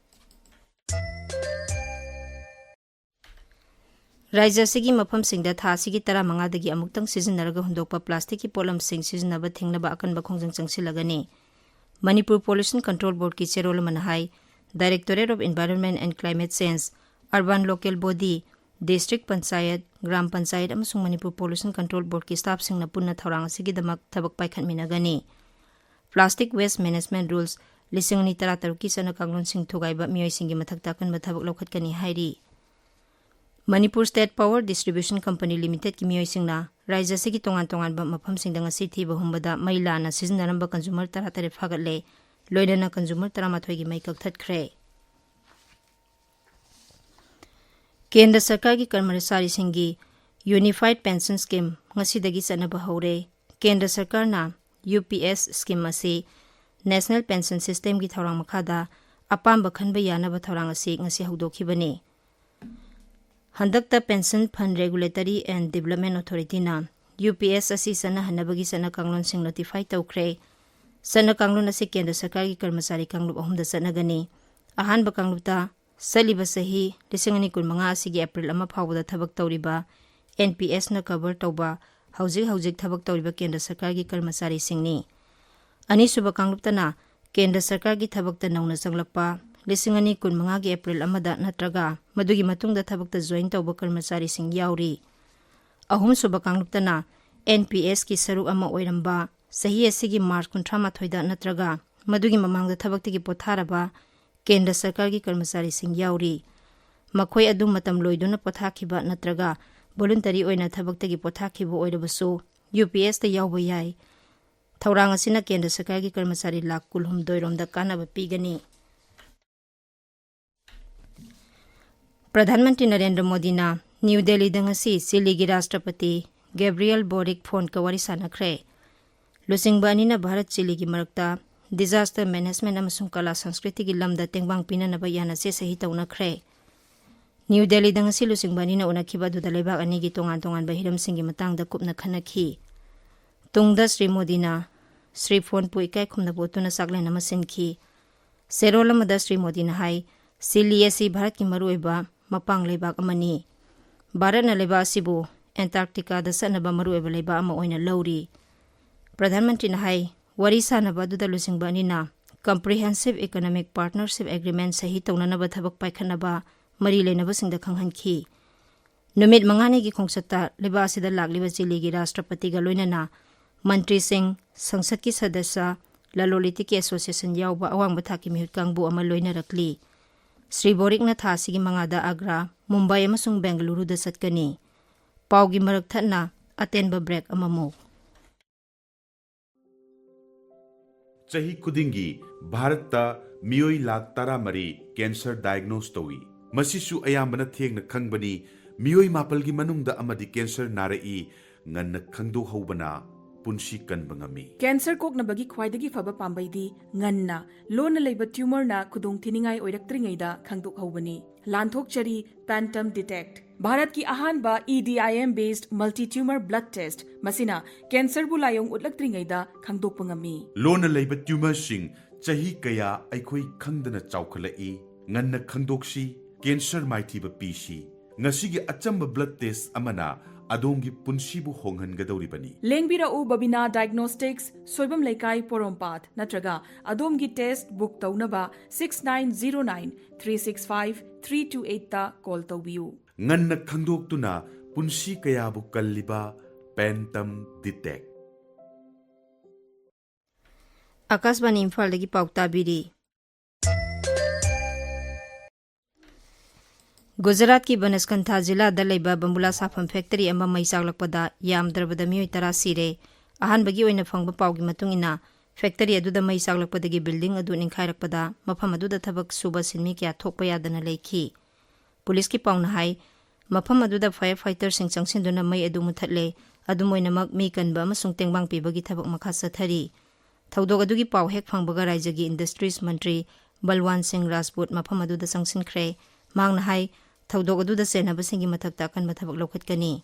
ꯔꯥꯖ꯭ꯌ ꯑꯁꯤꯒꯤ ꯃꯐꯝꯁꯤꯡꯗ ꯊꯥ ꯑꯁꯤꯒꯤ ꯇꯔꯥꯃꯉꯥꯗꯒꯤ ꯑꯃꯨꯛꯇꯪ ꯁꯤꯖꯤꯟꯅꯔꯒ ꯍꯨꯟꯗꯣꯛꯄ ꯄ꯭ꯂꯥꯁꯇꯤꯛꯀꯤ ꯄꯣꯠꯂꯝꯁꯤꯡ ꯁꯤꯖꯤꯟꯅꯕ ꯊꯤꯡꯅꯕ ꯑꯀꯟꯕ ꯈꯣꯡꯖꯪ ꯆꯪꯁꯤꯜꯂꯒꯅꯤ꯫ ꯃꯅꯤꯄꯨꯔ ꯄꯣꯂꯨꯁꯟ ꯀꯟꯇ꯭ꯔꯣꯜ ꯕꯣꯔꯗꯀꯤ ꯆꯦꯔꯣꯜ ꯑꯃꯅ ꯍꯥꯏ, Directorate of Environment and Climate Change, Urban Local Body, District Panchayat, Gram Panchayat ꯑꯃꯁꯨꯡ ꯃꯅꯤꯄꯨꯔ ꯄꯣꯂꯨꯁꯟ ꯀꯟꯇ꯭ꯔꯣꯜ ꯕꯣꯔꯗꯀꯤ ꯁ꯭ꯇꯥꯐꯁꯤꯡꯅ ꯄꯨꯟꯅ ꯊꯧꯔꯥꯡ ꯑꯁꯤꯒꯤꯗꯃꯛ ꯊꯕꯛ ꯄꯥꯏꯈꯠꯃꯤꯟꯅꯒꯅꯤ꯫ Plastic Waste Management Rules ꯂꯤꯁꯤꯡ ꯑꯅꯤ ꯇꯔꯥꯇꯔꯨꯛꯀꯤ ꯆꯠꯅ ꯀꯥꯡꯂꯣꯟꯁꯤꯡ ꯊꯨꯒꯥꯏꯕ ꯃꯤꯑꯣꯏꯁꯤꯡꯒꯤ ꯃꯊꯛꯇ ꯑꯀꯟꯕ ꯊꯕꯛ ꯂꯧꯈꯠꯀꯅꯤ ꯍꯥꯏꯔꯤ꯫ Manipur state power distribution company ꯂꯤꯃꯤꯇꯦꯗꯀꯤ ꯃꯤꯑꯣꯏꯁꯤꯡꯅ ꯔꯥꯖ꯭ꯌ ꯑꯁꯤꯒꯤ ꯇꯣꯉꯥꯟ ꯇꯣꯉꯥꯟꯕ ꯃꯐꯝꯁꯤꯡꯗ ꯉꯁꯤ ꯊꯤꯕ ꯍꯨꯝꯕꯗ ꯃꯩ ꯂꯥꯟꯅ ꯁꯤꯖꯤꯟꯅꯔꯝꯕ ꯀꯟꯖꯨꯃꯔ ꯇꯔꯥꯇꯔꯦꯠ ꯐꯥꯒꯠꯂꯦ, ꯂꯣꯏꯅꯅ ꯀꯟꯖꯨꯃꯔ ꯇꯔꯥꯃꯥꯊꯣꯏꯒꯤ ꯃꯩ ꯀꯛꯊꯠꯈ꯭ꯔꯦ꯫ ꯀꯦꯟꯗ꯭ꯔ ꯁꯔꯀꯥꯔꯒꯤ ꯀꯔꯃꯆꯥꯔꯤꯁꯤꯡꯒꯤ Unified Pension Scheme ꯉꯁꯤꯗꯒꯤ ꯆꯠꯅꯕ ꯍꯧꯔꯦ꯫ ꯀꯦꯟꯗ꯭ꯔ ꯁꯔꯀꯥꯔꯅ ꯌꯨ ꯄꯤ ꯑꯦꯁ ꯁ꯭ꯀꯤꯝ ꯑꯁꯤ ꯅꯦꯁꯅꯦꯜ ꯄꯦꯟꯁꯟ ꯁꯤꯁꯇꯦꯝꯒꯤ ꯊꯧꯔꯥꯡ ꯃꯈꯥꯗ ꯑꯄꯥꯝꯕ ꯈꯟꯕ ꯌꯥꯅꯕ ꯊꯧꯔꯥꯡ ꯑꯁꯤ ꯉꯁꯤ ꯍꯧꯗꯣꯛꯈꯤꯕꯅꯤ꯫ ꯍꯟꯗꯛꯇ Pension Fund Regulatory and Development Authority ꯅ ꯌꯨ ꯄꯤ ꯑꯦꯁ ꯑꯁꯤ ꯆꯠꯅꯍꯟꯅꯕꯒꯤ ꯆꯠꯅ ꯀꯥꯡꯂꯣꯟꯁꯤꯡ ꯅꯣꯇꯤꯐꯥꯏ ꯇꯧꯈ꯭ꯔꯦ꯫ ꯆꯠꯅ ꯀꯥꯡꯂꯣꯟ ꯑꯁꯤ ꯀꯦꯟꯗ꯭ꯔ ꯁꯔꯀꯥꯔꯒꯤ ꯀꯔꯃꯆꯥꯔꯤ ꯀꯥꯡꯂꯨꯞ ꯑꯍꯨꯝꯗ ꯆꯠꯅꯒꯅꯤ꯫ ꯑꯍꯥꯟꯕ ꯀꯥꯡꯂꯨꯞꯇ ꯆꯠꯂꯤꯕ ꯆꯍꯤ ꯂꯤꯁꯤꯡ ꯑꯅꯤ ꯀꯨꯟꯃꯉꯥ ꯑꯁꯤꯒꯤ ꯑꯦꯄ꯭ꯔꯤꯜ ꯑꯃ ꯐꯥꯎꯕꯗ ꯊꯕꯛ ꯇꯧꯔꯤꯕ ꯑꯦꯟ ꯄꯤ ꯑꯦꯁꯅ ꯀꯚꯔ ꯇꯧꯕ ꯍꯧꯖꯤꯛ ꯍꯧꯖꯤꯛ ꯊꯕꯛ ꯇꯧꯔꯤꯕ ꯀꯦꯟꯗ꯭ꯔ ꯁꯔꯀꯥꯔꯒꯤ ꯀꯔꯃꯆꯥꯔꯤꯁꯤꯡꯅꯤ꯫ ꯑꯅꯤꯁꯨꯕ ꯀꯥꯡꯂꯨꯞꯇꯅ ꯀꯦꯟꯗ꯭ꯔ ꯁꯔꯀꯥꯔꯒꯤ ꯊꯕꯛꯇ ꯅꯧꯅ ꯆꯪꯂꯛꯄ ꯂꯤꯁꯤꯡ ꯑꯅꯤ ꯀꯨꯟꯃꯉꯥꯒꯤ ꯑꯦꯄ꯭ꯔꯤꯜ ꯑꯃꯗ ꯅꯠꯇ꯭ꯔꯒ ꯃꯗꯨꯒꯤ ꯃꯇꯨꯡꯗ ꯊꯕꯛꯇ ꯖꯣꯏꯟ ꯇꯧꯕ ꯀꯔꯃꯆꯥꯔꯤꯁꯤꯡ ꯌꯥꯎꯔꯤ꯫ ꯑꯍꯨꯝꯁꯨꯕ ꯀꯥꯡꯂꯨꯞꯇꯅ ꯑꯦꯟ ꯄꯤ ꯑꯦꯁꯀꯤ ꯁꯔꯨꯛ ꯑꯃ ꯑꯣꯏꯔꯝꯕ ꯆꯍꯤ ꯑꯁꯤꯒꯤ ꯃꯥꯔꯆ ꯀꯨꯟꯊ꯭ꯔꯥ ꯃꯥꯊꯣꯏꯗ ꯅꯠꯇ꯭ꯔꯒ ꯃꯗꯨꯒꯤ ꯃꯃꯥꯡꯗ ꯊꯕꯛꯇꯒꯤ ꯄꯣꯊꯥꯔꯕ ꯀꯦꯟꯗ꯭ꯔ ꯁꯔꯀꯥꯔꯒꯤ ꯀꯔꯃꯆꯥꯔꯤꯁꯤꯡ ꯌꯥꯎꯔꯤ꯫ ꯃꯈꯣꯏ ꯑꯗꯨ ꯃꯇꯝ ꯂꯣꯏꯗꯨꯅ ꯄꯣꯊꯥꯈꯤꯕ ꯅꯠꯇ꯭ꯔꯒ ꯚꯣꯂꯨꯟꯇꯔꯤ ꯑꯣꯏꯅ ꯊꯕꯛꯇꯒꯤ ꯄꯣꯊꯥꯈꯤꯕ ꯑꯣꯏꯔꯕꯁꯨ ꯌꯨ ꯄꯤ ꯑꯦꯁꯇ ꯌꯥꯎꯕ ꯌꯥꯏ꯫ ꯊꯧꯔꯥꯡ ꯑꯁꯤꯅ ꯀꯦꯟꯗ꯭ꯔ ꯁꯔꯀꯥꯔꯒꯤ ꯀꯔꯃꯆꯥꯔꯤ ꯂꯥꯈ ꯀꯨꯟꯍꯨꯝꯗꯣꯏ ꯔꯣꯝꯗ ꯀꯥꯟꯅꯕ ꯄꯤꯒꯅꯤ꯫ ꯄ꯭ꯔꯙꯥꯟ ꯃꯟꯇ꯭ꯔꯤ ꯅꯔꯦꯟꯗ꯭ꯔ ꯃꯣꯗꯤꯅ ꯅ꯭ꯌꯨ ꯗꯦꯜꯂꯤꯗ ꯉꯁꯤ ꯆꯤꯂꯤꯒꯤ ꯔꯥꯁꯇ꯭ꯔꯄꯇꯤ ꯒꯦꯕ꯭ꯔꯤꯌꯦꯜ ꯕꯣꯔꯤꯛ ꯐꯣꯟꯀ ꯋꯥꯔꯤ ꯁꯥꯟꯅꯈ꯭ꯔꯦ꯫ ꯂꯨꯆꯤꯡꯕ ꯑꯅꯤꯅ ꯚꯥꯔꯠ ꯆꯤꯂꯤꯒꯤ ꯃꯔꯛꯇ ꯗꯤꯖꯥꯁꯇꯔ ꯃꯦꯅꯦꯖꯃꯦꯟ ꯑꯃꯁꯨꯡ ꯀꯂꯥ ꯁꯪꯁꯀ꯭ꯔꯤꯇꯤꯒꯤ ꯂꯝꯗ ꯇꯦꯡꯕꯥꯡ ꯄꯤꯅꯅꯕ ꯌꯥꯅꯁꯦ ꯁꯍꯤ ꯇꯧꯅꯈ꯭ꯔꯦ꯫ ꯅ꯭ꯌꯨ ꯗꯦꯜꯂꯤꯗ ꯉꯁꯤ ꯂꯨꯆꯤꯡꯕ ꯑꯅꯤꯅ ꯎꯅꯈꯤꯕ ꯑꯗꯨꯗ ꯂꯩꯕꯥꯛ ꯑꯅꯤꯒꯤ ꯇꯣꯉꯥꯟ ꯇꯣꯉꯥꯟꯕ ꯍꯤꯔꯝꯁꯤꯡꯒꯤ ꯃꯇꯥꯡꯗ ꯀꯨꯞꯅ ꯈꯟꯅꯈꯤ꯫ ꯇꯨꯡꯗ ꯁ꯭ꯔꯤ ꯃꯣꯗꯤꯅ ꯁ꯭ꯔꯤ ꯐꯣꯟꯄꯨ ꯏꯀꯥꯏ ꯈꯨꯝꯅꯕ ꯎꯠꯇꯨꯅ ꯆꯥꯛꯂꯦꯟ ꯑꯃ ꯁꯤꯟꯈꯤ꯫ ꯆꯦꯔꯣꯜ ꯑꯃꯗ ꯁ꯭ꯔꯤ ꯃꯣꯗꯤꯅ ꯍꯥꯏ, ꯆꯤꯂꯤ ꯑꯁꯤ ꯚꯥꯔꯠꯀꯤ ꯃꯔꯨꯑꯣꯏꯕ ꯃꯄꯥꯡ ꯂꯩꯕꯥꯛ ꯑꯃꯅꯤ꯫ ꯚꯥꯔꯠꯅ ꯂꯩꯕꯥꯛ ꯑꯁꯤꯕꯨ ꯑꯦꯟꯇꯥꯔꯛꯇꯤꯀꯥꯗ ꯆꯠꯅꯕ ꯃꯔꯨꯑꯣꯏꯕ ꯂꯩꯕꯥꯛ ꯑꯃ ꯑꯣꯏꯅ ꯂꯧꯔꯤ꯫ ꯄ꯭ꯔꯙꯥꯟ ꯃꯟꯇ꯭ꯔꯤꯅ ꯍꯥꯏ, ꯋꯥꯔꯤ ꯁꯥꯟꯅꯕ ꯑꯗꯨꯗ ꯂꯨꯆꯤꯡꯕ ꯑꯅꯤꯅ Comprehensive Economic Partnership Agreement ꯁꯍꯤ ꯇꯧꯅꯅꯕ ꯊꯕꯛ ꯄꯥꯏꯈꯠꯅꯕ ꯃꯔꯤ ꯂꯩꯅꯕꯁꯤꯡꯗ ꯈꯪꯍꯟꯈꯤ꯫ ꯅꯨꯃꯤꯠ ꯃꯉꯥꯅꯤꯒꯤ ꯈꯣꯡꯆꯠꯇ ꯂꯩꯕꯥꯛ ꯑꯁꯤꯗ ꯂꯥꯛꯂꯤꯕ ꯆꯤꯂꯤꯒꯤ ꯔꯥꯁꯇ꯭ꯔꯄꯇꯤꯒ ꯂꯣꯏꯅꯅ ꯃꯟꯇ꯭ꯔꯤꯁꯤꯡ, ꯁꯪꯁꯠꯀꯤ ꯁꯗꯁ꯭ꯌ, ꯂꯂꯣꯟ ꯏꯇꯤꯛꯀꯤ ꯑꯦꯁꯣꯁꯤꯌꯦꯁꯟ ꯌꯥꯎꯕ ꯑꯋꯥꯡꯕ ꯊꯥꯛꯀꯤ ꯃꯤꯍꯨꯠ ꯀꯥꯡꯕꯨ ꯑꯃ ꯂꯣꯏꯅꯔꯛꯂꯤ꯫ ꯁ꯭ꯔꯤ ꯕꯣꯔꯤꯛꯅ ꯊꯥ ꯑꯁꯤꯒꯤ ꯃꯉꯥꯗ ꯑꯒ꯭ꯔꯥ, ꯃꯨꯝꯕꯥꯏ ꯑꯃꯁꯨꯡ ꯕꯦꯡꯒꯂꯨꯔꯨꯗ ꯆꯠꯀꯅꯤ꯫ ꯄꯥꯎꯒꯤ ꯃꯔꯛ ꯊꯠꯅ ꯑꯇꯦꯟꯕ ꯕ꯭ꯔꯦꯛ ꯑꯃꯃꯨꯛ꯫ ꯆꯍꯤ ꯈꯨꯗꯤꯡꯒꯤ ꯚꯥꯔꯠꯇ ꯃꯤꯑꯣꯏ ꯂꯥꯈ ꯇꯔꯥꯃꯔꯤ ꯀꯦꯟꯁꯔ ꯗꯥꯏꯒꯅꯣꯁ ꯇꯧꯏ꯫ ꯃꯁꯤꯁꯨ ꯑꯌꯥꯝꯕꯅ ꯊꯦꯡꯅ ꯈꯪꯕꯅꯤ꯫ ꯃꯤꯑꯣꯏ ꯃꯥꯄꯜꯒꯤ ꯃꯅꯨꯡꯗ ꯑꯃꯗꯤ ꯀꯦꯟꯁꯔ ꯅꯥꯔꯛꯏ꯫ ꯉꯟꯅ ꯈꯪꯗꯣꯛꯍꯧꯕꯅ ꯄꯨꯟꯁꯤ ꯀꯟꯕ ꯉꯝꯃꯤ꯫ ꯀꯦꯟꯁꯔ ꯀꯣꯛꯅꯕꯒꯤ ꯈ꯭ꯋꯥꯏꯗꯒꯤ ꯐꯕ ꯄꯥꯝꯕꯩꯗꯤ ꯉꯟꯅ ꯂꯣꯟꯅ ꯂꯩꯕ ꯇ꯭ꯌꯨꯃꯔꯅ ꯈꯨꯗꯣꯡꯊꯤꯅꯤꯡꯉꯥꯏ ꯑꯣꯏꯔꯛꯇ꯭ꯔꯤꯉꯩꯗ ꯈꯪꯗꯣꯛꯍꯧꯕꯅꯤ꯫ ꯂꯥꯟꯊꯣꯛꯆꯔꯤ Pantum Detect, ꯚꯥꯔꯠꯀꯤ ꯑꯍꯥꯟꯕ E D I M based multi tumor blood test꯫ ꯃꯁꯤꯅ ꯀꯦꯟꯁꯔꯕꯨ ꯂꯥꯏꯑꯣꯡ ꯎꯠꯂꯛꯇ꯭ꯔꯤꯉꯩꯗ ꯈꯪꯗꯣꯛꯄ ꯉꯝꯃꯤ꯫ ꯂꯣꯟꯅ ꯂꯩꯕ ꯇ꯭ꯌꯨꯃꯔꯁꯤꯡ ꯆꯍꯤ ꯀꯌꯥ ꯑꯩꯈꯣꯏ ꯈꯪꯗꯅ ꯆꯥꯎꯈꯠꯂꯛꯏ꯫ ꯉꯟꯅ ꯈꯪꯗꯣꯛꯁꯤ, ꯀꯦꯟꯁꯔ ꯃꯥꯏꯊꯤꯕ ꯄꯤꯁꯤ꯫ ꯉꯁꯤꯒꯤ ꯑꯆꯝꯕ ꯕ꯭ꯂꯗ ꯇꯦꯁ ꯑꯃꯅ ꯑꯗꯣꯝꯒꯤ ꯄꯨꯟꯁꯤꯕꯨ ꯍꯣꯡꯍꯟꯒꯗꯧꯔꯤꯕꯅꯤ꯫ ꯂꯦꯡꯕꯤꯔꯛꯎ ꯕꯕꯤꯅꯥ ꯗꯥꯏꯒꯅꯣꯁꯇꯤꯛꯁ, ꯁꯣꯏꯕꯝ ꯂꯩꯀꯥꯏ, ꯄꯣꯔꯣꯝꯄꯥꯠ, ꯅꯠꯇ꯭ꯔꯒ ꯑꯗꯣꯝꯒꯤ ꯇꯦꯁ ꯕꯨꯛ ꯇꯧꯅꯕ six nine zero nine three six five three two eight ꯇ ꯀꯣꯜ ꯇꯧꯕꯤꯌꯨ꯫ ꯉꯟꯅ ꯈꯪꯗꯣꯛꯇꯨꯅ ꯄꯨꯟꯁꯤ ꯀꯌꯥꯕꯨ ꯀꯜꯂꯤꯕ ꯄꯦꯟꯇꯝ ꯗꯤꯇꯦꯛ꯫ ꯑꯥꯀꯥꯁꯕꯥꯅꯤ ꯏꯝꯐꯥꯜꯗꯒꯤ ꯄꯥꯎ ꯇꯥꯕꯤꯔꯤ꯫ ꯒꯨꯖꯔꯥꯠꯀꯤ ꯕꯅꯁꯀꯟꯊꯥ ꯖꯤꯂꯥꯗ ꯂꯩꯕ ꯕꯝꯕꯨꯂꯥ ꯁꯥꯐꯝ ꯐꯦꯛꯇꯔꯤ ꯑꯃ ꯃꯩ ꯆꯥꯛꯂꯛꯄꯗ ꯌꯥꯝꯗ꯭ꯔꯕꯗ ꯃꯤꯑꯣꯏ ꯇꯔꯥ ꯁꯤꯔꯦ꯫ ꯑꯍꯥꯟꯕꯒꯤ ꯑꯣꯏꯅ ꯐꯪꯕ ꯄꯥꯎꯒꯤ ꯃꯇꯨꯡ ꯏꯟꯅ, ꯐꯦꯛꯇꯔꯤ ꯑꯗꯨꯗ ꯃꯩ ꯆꯥꯛꯂꯛꯄꯗꯒꯤ ꯕꯤꯜꯗꯤꯡ ꯑꯗꯨ ꯅꯤꯡꯈꯥꯏꯔꯛꯄꯗ ꯃꯐꯝ ꯑꯗꯨꯗ ꯊꯕꯛ ꯁꯨꯕ ꯁꯤꯟꯃꯤ ꯀꯌꯥ ꯊꯣꯛꯄ ꯌꯥꯗꯅ ꯂꯩꯈꯤ꯫ ꯄꯨꯂꯤꯁꯀꯤ ꯄꯥꯎꯅ ꯍꯥꯏ, ꯃꯐꯝ ꯑꯗꯨꯗ ꯐꯥꯌꯔ ꯐꯥꯏꯇꯔꯁꯤꯡ ꯆꯪꯁꯤꯟꯗꯨꯅ ꯃꯩ ꯑꯗꯨ ꯃꯨꯊꯠꯂꯦ꯫ ꯑꯗꯨꯝ ꯑꯣꯏꯅꯃꯛ, ꯃꯤ ꯀꯟꯕ ꯑꯃꯁꯨꯡ ꯇꯦꯡꯕꯥꯡ ꯄꯤꯕꯒꯤ ꯊꯕꯛ ꯃꯈꯥ ꯆꯠꯊꯔꯤ꯫ ꯊꯧꯗꯣꯛ ꯑꯗꯨꯒꯤ ꯄꯥꯎ ꯍꯦꯛ ꯐꯪꯕꯒ ꯔꯥꯖ꯭ꯌꯒꯤ ꯏꯟꯗꯁꯇ꯭ꯔꯤꯁ ꯃꯟꯇ꯭ꯔꯤ ꯕꯜꯋꯥꯟ ꯁꯤꯡ ꯔꯥꯖꯄꯨꯠ ꯃꯐꯝ ꯑꯗꯨꯗ ꯆꯪꯁꯤꯟꯈ꯭ꯔꯦ꯫ ꯃꯍꯥꯛꯅ ꯍꯥꯏ, ꯊꯧꯗꯣꯛ ꯑꯗꯨꯗ ꯆꯦꯟꯅꯕꯁꯤꯡꯒꯤ ꯃꯊꯛꯇ ꯑꯀꯟꯕ ꯊꯕꯛ ꯂꯧꯈꯠꯀꯅꯤ꯫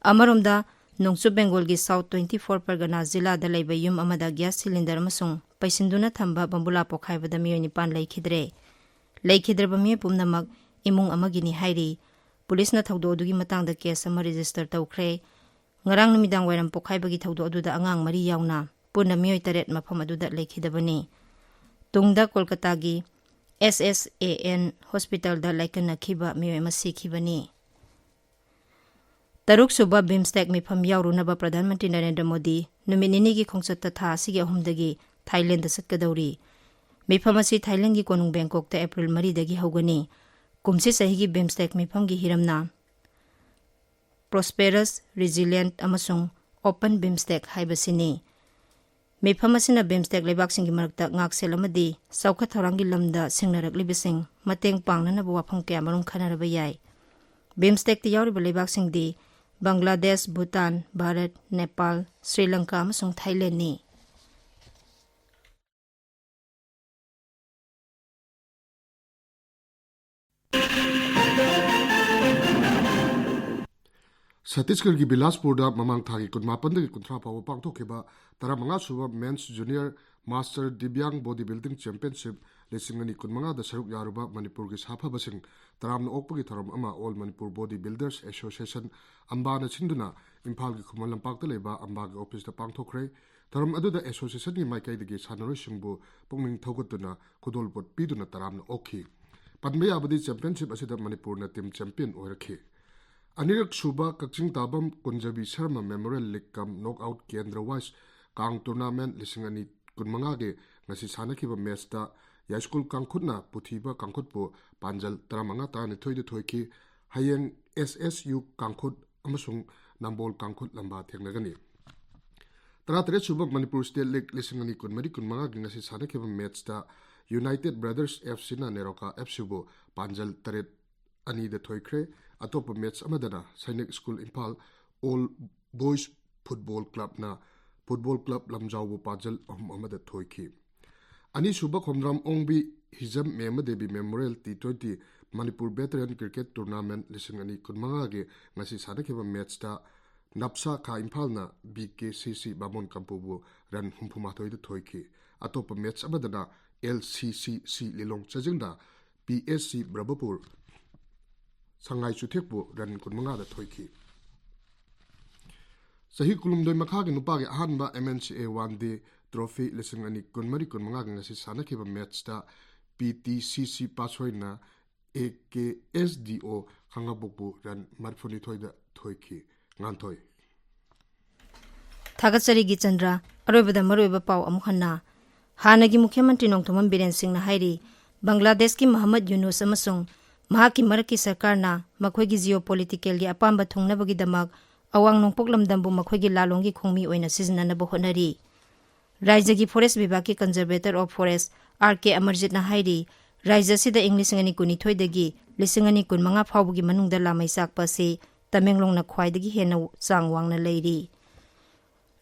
ꯑꯃꯔꯣꯝꯗ, ꯅꯣꯡꯆꯨꯞ ꯕꯦꯡꯒꯣꯜꯒꯤ ꯁꯥꯎꯠ ꯇ꯭ꯋꯦꯟꯇꯤ ꯐꯣꯔ ꯄꯔꯒꯅꯥ ꯖꯤꯂꯥꯗ ꯂꯩꯕ ꯌꯨꯝ ꯑꯃꯗ ꯒ꯭ꯌꯥꯁ ꯁꯤꯂꯤꯟꯗꯔ ꯑꯃꯁꯨꯡ ꯄꯩꯁꯤꯟꯗꯨꯅ ꯊꯝꯕ ꯕꯝꯕꯨꯂꯥ ꯄꯣꯈꯥꯏꯕꯗ ꯃꯤꯑꯣꯏ ꯅꯤꯄꯥꯟ ꯂꯩꯈꯤꯗ꯭ꯔꯦ꯫ ꯂꯩꯈꯤꯗ꯭ꯔꯕ ꯃꯤꯑꯣꯏ ꯄꯨꯝꯅꯃꯛ ꯏꯃꯨꯡ ꯑꯃꯒꯤꯅꯤ ꯍꯥꯏꯔꯤ꯫ ꯄꯨꯂꯤꯁꯅ ꯊꯧꯗꯣꯛ ꯑꯗꯨꯒꯤ ꯃꯇꯥꯡꯗ ꯀꯦꯁ ꯑꯃ ꯔꯦꯖꯤꯁꯇꯔ ꯇꯧꯈ꯭ꯔꯦ꯫ ꯉꯔꯥꯡ ꯅꯨꯃꯤꯗꯥꯡ ꯋꯥꯏꯔꯝ ꯄꯣꯈꯥꯏꯕꯒꯤ ꯊꯧꯗꯣꯛ ꯑꯗꯨꯗ ꯑꯉꯥꯡ ꯃꯔꯤ ꯌꯥꯎꯅ ꯄꯨꯟꯅ ꯃꯤꯑꯣꯏ ꯇꯔꯦꯠ ꯃꯐꯝ ꯑꯗꯨꯗ ꯂꯩꯈꯤꯗꯕꯅꯤ꯫ ꯇꯨꯡꯗ ꯀꯣꯜꯀꯇꯥꯒꯤ ꯑꯦꯁ ꯑꯦꯁ ꯑꯦ ꯑꯦꯟ ꯍꯣꯁꯄꯤꯇꯥꯜꯗ ꯂꯥꯏꯀꯠꯅꯈꯤꯕ ꯃꯤꯑꯣꯏ ꯑꯃ ꯁꯤꯈꯤꯕꯅꯤ꯫ ꯇꯔꯨꯛꯁꯨꯕ ꯕꯤꯝꯁꯇꯦꯛ ꯃꯤꯐꯝ ꯌꯥꯎꯔꯨꯅꯕ ꯄ꯭ꯔꯙꯥꯟ ꯃꯟꯇ꯭ꯔꯤ ꯅꯔꯦꯟꯗ꯭ꯔ ꯃꯣꯗꯤ ꯅꯨꯃꯤꯠ ꯅꯤꯅꯤꯒꯤ ꯈꯣꯡꯆꯠꯇ ꯊꯥ ꯑꯁꯤꯒꯤ ꯑꯍꯨꯝꯗꯒꯤ ꯊꯥꯏꯂꯦꯟꯗ ꯆꯠꯀꯗꯧꯔꯤ꯫ ꯃꯤꯐꯝ ꯑꯁꯤ ꯊꯥꯏꯂꯦꯟꯒꯤ ꯀꯣꯅꯨꯡ ꯕꯦꯡꯀꯣꯛꯇ ꯑꯦꯄ꯭ꯔꯤꯜ ꯃꯔꯤꯗꯒꯤ ꯍꯧꯒꯅꯤ꯫ ꯀꯨꯝꯁꯤ ꯆꯍꯤꯒꯤ ꯕꯤꯝꯁꯇꯦꯛ ꯃꯤꯐꯝꯒꯤ ꯍꯤꯔꯝꯅ Prosperous, Resilient ꯑꯃꯁꯨꯡ Open BIMSTEC ꯍꯥꯏꯕꯁꯤꯅꯤ꯫ ꯃꯤꯐꯝ ꯑꯁꯤꯅ ꯕꯤꯝꯁꯇꯦꯛ ꯂꯩꯕꯥꯛꯁꯤꯡꯒꯤ ꯃꯔꯛꯇ ꯉꯥꯛꯁꯦꯜ ꯑꯃꯗꯤ ꯆꯥꯎꯈꯠ ꯊꯧꯔꯥꯡꯒꯤ ꯂꯝꯗ ꯁꯤꯡꯅꯔꯛꯂꯤꯕꯁꯤꯡ ꯃꯇꯦꯡ ꯄꯥꯡꯅꯅꯕ ꯋꯥꯐꯝ ꯀꯌꯥꯃꯔꯨꯝ ꯈꯟꯅꯔꯕ ꯌꯥꯏ꯫ ꯕꯤꯝꯁꯇꯦꯛꯇ ꯌꯥꯎꯔꯤꯕ ꯂꯩꯕꯥꯛꯁꯤꯡꯗꯤ ꯕꯪꯒ꯭ꯂꯥꯗꯦꯁ, ꯚꯨꯇꯥꯟ, ꯚꯥꯔꯠ, ꯅꯦꯄꯥꯜ, ꯁ꯭ꯔꯤ ꯂꯪꯀꯥ ꯑꯃꯁꯨꯡ ꯊꯥꯏꯂꯦꯟꯅꯤ꯫ ꯁꯠꯇꯤꯁꯒꯔꯒꯤ ꯕꯤꯂꯥꯁꯄꯨꯔꯗ ꯃꯃꯥꯡ ꯊꯥꯒꯤ ꯀꯨꯟꯃꯥꯄꯟꯗꯒꯤ ꯀꯨꯟꯊ꯭ꯔꯥ ꯐꯥꯎꯕ ꯄꯥꯡꯊꯣꯛꯈꯤꯕ ꯇꯔꯥꯃꯉꯥ ꯁꯨꯕ ꯃꯦꯟꯁ ꯖꯨꯅꯤꯌꯔ ꯃꯥꯁꯇꯔ ꯗꯤꯕ꯭ꯌꯥꯡ ꯕꯣꯗꯤ ꯕꯤꯜꯗꯤꯡ ꯆꯦꯝꯄꯤꯌꯟꯁꯤꯞ ꯂꯤꯁꯤꯡ ꯑꯅꯤ ꯀꯨꯟꯃꯉꯥꯗ ꯁꯔꯨꯛ ꯌꯥꯔꯨꯕ ꯃꯅꯤꯄꯨꯔꯒꯤ ꯁꯥꯐꯕꯁꯤꯡ ꯇꯔꯥꯝꯅ ꯑꯣꯛꯄꯒꯤ ꯊꯧꯔꯝ ꯑꯃ All Manipur Body Builders Association, ꯑꯝꯕꯥꯅ ꯁꯤꯟꯗꯨꯅ ꯏꯝꯐꯥꯜꯒꯤ ꯈꯨꯃꯟ ꯂꯝꯄꯥꯛꯇ ꯂꯩꯕ ꯑꯝꯕꯥꯒꯤ ꯑꯣꯐꯤꯁꯇ ꯄꯥꯡꯊꯣꯛꯈ꯭ꯔꯦ꯫ ꯊꯧꯔꯝ ꯑꯗꯨꯗ associationꯒꯤ ꯃꯥꯏꯀꯩꯗꯒꯤ ꯁꯥꯟꯅꯔꯣꯏꯁꯤꯡꯕꯨ ꯄꯨꯛꯅꯤꯡ ꯊꯧꯒꯠꯇꯨꯅ ꯈꯨꯗꯣꯜꯄꯣꯠ ꯄꯤꯗꯨꯅ ꯇꯔꯥꯝꯅ ꯑꯣꯛꯈꯤ꯫ ꯄꯟꯕ ꯌꯥꯕꯗꯤ championship ꯑꯁꯤꯗ ꯃꯅꯤꯄꯨꯔꯅ team champion ꯑꯣꯏꯔꯛꯈꯤ꯫ ꯑꯅꯤꯔꯛ ꯁꯨꯕ ꯀꯛꯆꯤꯡ ꯇꯥꯕꯝ ꯀꯨꯟꯖꯕꯤ Sharma Memorial League cum Knockout Kendra Wise ꯀꯥꯡ tournament ꯂꯤꯁꯤꯡ ꯑꯅꯤ ꯀꯨꯟꯃꯉꯥꯒꯤ ꯉꯁꯤ ꯁꯥꯟꯅꯈꯤꯕ matchꯇ ꯌꯥꯏꯁ꯭ꯀꯨꯜ ꯀꯥꯡꯈꯨꯠꯅ ꯄꯨꯊꯤꯕ ꯀꯥꯡꯈꯨꯠꯄꯨ ꯄꯥꯟꯖꯜ ꯇꯔꯥꯃꯉꯥ ꯇꯔꯥꯅꯤꯊꯣꯏꯗ ꯊꯣꯏꯈꯤ꯫ ꯍꯌꯦꯡ S S U ꯀꯥꯡꯈꯨꯠ ꯑꯃꯁꯨꯡ ꯅꯝꯕꯣꯜ ꯀꯥꯡꯈꯨꯠ ꯂꯝꯕꯥ ꯊꯦꯡꯅꯒꯅꯤ꯫ ꯇꯔꯥꯇꯔꯦꯠ ꯁꯨꯕ ꯃꯅꯤꯄꯨꯔ State League ꯂꯤꯁꯤꯡ ꯑꯅꯤ ꯀꯨꯟꯃꯔꯤ ꯀꯨꯟꯃꯉꯥꯒꯤ ꯉꯁꯤ ꯁꯥꯟꯅꯈꯤꯕ matchꯇ United Brothers F Cꯅ NEROCA F Cꯕꯨ ꯄꯥꯟꯖꯜ ꯇꯔꯦꯠ ꯑꯅꯤꯗ ꯊꯣꯏꯈ꯭ꯔꯦ꯫ ꯑꯇꯣꯞꯄ match ꯑꯃꯗꯅ Sainik school Imphal All Boys Football Clubꯅ Football Club ꯂꯝꯖꯥꯎꯕꯨ ꯄꯥꯟꯖꯜ ꯑꯍꯨꯝ ꯑꯃꯗ ꯊꯣꯏꯈꯤ꯫ ꯑꯅꯤꯁꯨꯕ ꯈꯣꯝꯗ꯭ꯔꯥꯝ ꯑꯣꯡꯕꯤ ꯍꯤꯖꯝ ꯃꯦꯃ Devi Memorial T twenty Manipur Veteran Cricket Tournament ꯂꯤꯁꯤꯡ ꯑꯅꯤ ꯀꯨꯟꯃꯉꯥꯒꯤ ꯉꯁꯤ ꯁꯥꯟꯅꯈꯤꯕ matchꯇ ꯅꯞꯁꯥ ꯈꯥ ꯏꯝꯐꯥꯜꯅ B K C C ꯕꯥꯃꯣꯟ ꯀꯝꯄꯨꯕꯨ run ꯍꯨꯝꯐꯨꯃꯥꯊꯣꯏꯗ ꯊꯣꯏꯈꯤ꯫ ꯑꯇꯣꯞꯄ match ꯑꯃꯗꯅ L C C C ꯂꯤꯂꯣꯡ ꯆꯥꯖꯤꯡꯅ P S C ꯕ꯭ꯔꯕꯄꯨꯔ ꯁꯉꯥꯏ ꯆꯨꯊꯦꯛꯄꯨ run ꯀꯨꯟꯃꯉꯥꯗ ꯊꯣꯏꯈꯤ꯫ ꯆꯍꯤ ꯀꯨꯟꯍꯨꯝꯗꯣꯏ ꯃꯈꯥꯒꯤ ꯅꯨꯄꯥꯒꯤ ꯑꯍꯥꯟꯕ M N C A One Day Trophy ꯂꯤꯁꯤꯡ ꯑꯅꯤ ꯀꯨꯟꯃꯔꯤ ꯀꯨꯟꯃꯉꯥꯒꯤ ꯉꯁꯤ ꯁꯥꯟꯅꯈꯤꯕ matchꯇ P T C C ꯄꯥꯠꯁꯣꯏꯅ A K S D O ꯈꯥꯡꯉꯕꯣꯛꯄꯨ run ꯃꯔꯤꯐꯨꯅꯤꯊꯣꯏꯗ ꯊꯣꯏꯈꯤ꯫ ꯉꯥꯟꯊꯣꯏ꯫ ꯊꯥꯒꯠꯆꯔꯤ ꯒꯤꯆꯟꯗ꯭ꯔ꯫ ꯑꯔꯣꯏꯕꯗ ꯃꯔꯨꯑꯣꯏꯕ ꯄꯥꯎ ꯑꯃꯨꯛ ꯍꯟꯅ꯫ ꯍꯥꯟꯅꯒꯤ ꯃꯨꯈ꯭ꯌ ꯃꯟꯇ꯭ꯔꯤ ꯅꯣꯡꯊꯣꯝꯕꯝ ꯕꯤꯔꯦꯟ ꯁꯤꯡꯅ ꯍꯥꯏꯔꯤ, ꯕꯪꯒ꯭ꯂꯥꯗꯦꯁꯀꯤ ꯃꯍꯃꯗ ꯌꯨꯅꯨꯁ ꯑꯃꯁꯨꯡ ꯃꯍꯥꯛꯀꯤ ꯃꯔꯛꯀꯤ ꯁꯔꯀꯥꯔꯅ ꯃꯈꯣꯏꯒꯤ geopoliticalꯒꯤ ꯑꯄꯥꯝꯕ ꯊꯨꯡꯅꯕꯒꯤꯗꯃꯛ ꯑꯋꯥꯡ ꯅꯣꯡꯄꯣꯛ ꯂꯝꯗꯝꯕꯨ ꯃꯈꯣꯏꯒꯤ ꯂꯥꯂꯣꯡꯒꯤ ꯈꯣꯡꯃꯤ ꯑꯣꯏꯅ ꯁꯤꯖꯤꯟꯅꯅꯕ ꯍꯣꯠꯅꯔꯤ꯫ ꯔꯥꯏꯖ꯭ꯌꯒꯤ forest ꯕꯤꯚꯥꯒꯀꯤ Conservator of Forest R K ꯑꯃꯔꯖꯤꯠꯅ ꯍꯥꯏꯔꯤ, ꯔꯥꯏꯖ꯭ꯌ ꯑꯁꯤꯗ ꯏꯪ ꯂꯤꯁꯤꯡ ꯑꯅꯤ ꯀꯨꯟꯅꯤꯊꯣꯏꯗꯒꯤ ꯂꯤꯁꯤꯡ ꯑꯅꯤ ꯀꯨꯟꯃꯉꯥ ꯐꯥꯎꯕꯒꯤ ꯃꯅꯨꯡꯗ ꯂꯥꯃꯩ ꯆꯥꯛꯄ ꯑꯁꯤ ꯇꯃꯦꯡꯂꯣꯡꯅ ꯈ꯭ꯋꯥꯏꯗꯒꯤ ꯍꯦꯟꯅ ꯆꯥꯡ ꯋꯥꯡꯅ ꯂꯩꯔꯤ꯫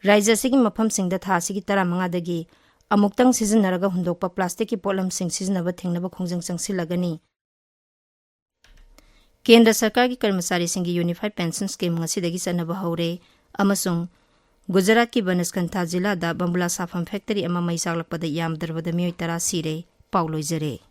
ꯔꯥꯏꯖ꯭ꯌ ꯑꯁꯤꯒꯤ ꯃꯐꯝꯁꯤꯡꯗ ꯊꯥ ꯑꯁꯤꯒꯤ ꯇꯔꯥꯃꯉꯥꯗꯒꯤ ꯑꯃꯨꯛꯇꯪ ꯁꯤꯖꯤꯟꯅꯔꯒ ꯍꯨꯟꯗꯣꯛꯄ plasticꯀꯤ ꯄꯣꯠꯂꯝꯁꯤꯡ ꯁꯤꯖꯤꯟꯅꯕ ꯊꯤꯡꯅꯕ ꯈꯣꯡꯖꯪ ꯆꯪꯁꯤꯜꯂꯒꯅꯤ꯫ ꯀꯦꯟꯗ꯭ꯔ ꯁꯔꯀꯥꯔꯒꯤ ꯀꯔꯃꯆꯥꯔꯤꯁꯤꯡꯒꯤ Unified Pension Scheme ꯉꯁꯤꯗꯒꯤ ꯆꯠꯅꯕ ꯍꯧꯔꯦ ꯑꯃꯁꯨꯡ ꯒꯨꯖꯔꯥꯠꯀꯤ ꯕꯅꯁꯀꯟꯊꯥ ꯖꯤꯂꯥꯗ ꯕꯝꯕꯨꯂꯥ ꯁꯥꯐꯝ factory ꯑꯃ ꯃꯩ ꯆꯥꯛꯂꯛꯄꯗ ꯌꯥꯝꯗ꯭ꯔꯕꯗ ꯃꯤꯑꯣꯏ ꯇꯔꯥ ꯁꯤꯔꯦ꯫ ꯄꯥꯎ ꯂꯣꯏꯖꯔꯦ꯫